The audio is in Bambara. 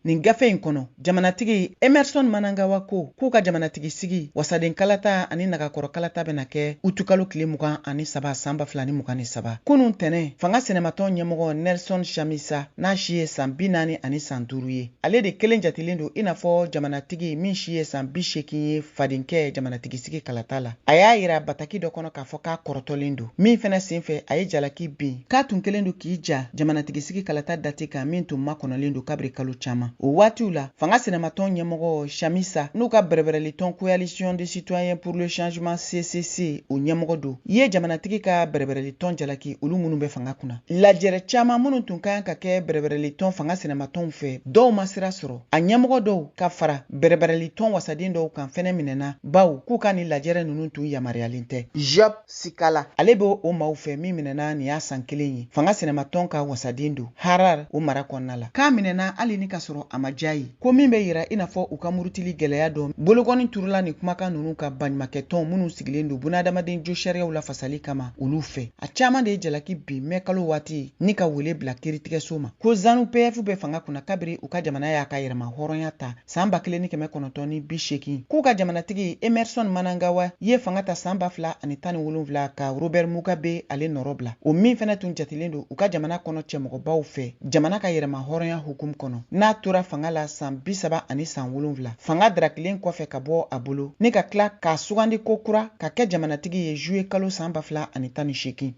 Nin gafe in kɔnɔ, jamanatigi Emmerson Mnangagwa ko k'u ka jamanatigi sigi, wasaden kalata ani nagakɔrɔ kalata bɛna kɛ utukalo tile 23 san 2023. Kunun tɛnɛ, fanga sinamatɔn ɲɛmɔgɔ Nelson Chamisa, n'a si ye san 45 ye, ale de kelen jatelen don i n'a fɔ jamanatigi min si ye san 80 ye fadenkɛ jamanatigi sigi kalata la. A y'a yira bataki dɔ kɔnɔ k'a fɔ k'a kɔrɔtɔlen don, min fɛnɛ senfɛ a ye jalaki bin k'a tun kɛlen don k'i ja jamanatigi sigi kalata date kan min tun makɔnɔlen don kabiri kalo caman. O waatiw la, fanga sinamatɔn ɲɛmɔgɔ Chamisa n'u ka bɛrɛbɛrɛlitɔn Coalition des citoyens pour le changement CCC o ɲɛmɔgɔ don, ye jamanatigi ka bɛrɛbɛrɛlitɔn jalaki olu minnu bɛ fanga kunna. Lajɛrɛ caman minnu tun ka kan ka kɛ bɛrɛbɛrɛlitɔn fanga sinamatɔnw fɛ, dɔw ma sira sɔrɔ. A ɲɛmɔgɔ dɔw ka fara bɛrɛbɛrɛlitɔn wasaden dɔw kan fɛnɛ minɛna, baw k'u ka nin lajɛrɛ ninnu tun yamaruyalen tɛ. Job Sikhala, ale bɛ o maaw fɛ min minɛna nin y'a san kelen ye, fanga sinamatɔn ka wasaden don Harare o mara kɔnɔna la. K'a minɛna hali ni ka sɔrɔ a ma diya ye, ko min bɛ yira i n'a fɔ u ka murutili gɛlɛya dɔ bolokɔni turula nin kumakan ninnu ka baɲumakɛtɔn minnu sigilen don bunadamaden josariyaw lafasali kama olu fɛ. A caman de ye jalaki bin mɛ kalo waati ni ka wele bila kiritigɛso ma ko ZANU PF bɛ fanga kunna kabiri u ka jamana y'a ka yɛrɛma hɔrɔnya ta san 1980, k'u ka jamanatigi Emmerson Mnangagwa ye fanga ta san 2017 ka Robert Mugabe ale nɔrɔ bila, o min fɛnɛ tun jatelen don u ka jamana kɔnɔ cɛmɔgɔbaw fɛ jamana ka yɛrɛma hɔrɔnya hukumu kɔnɔ, n'a tora fanga la san 30 ani san 7 fanga darakilen kɔfɛ ka bɔ a bolo ni ka tila k'a sugandi ko kura ka kɛ jamanatigi ye juye kalo san 2018.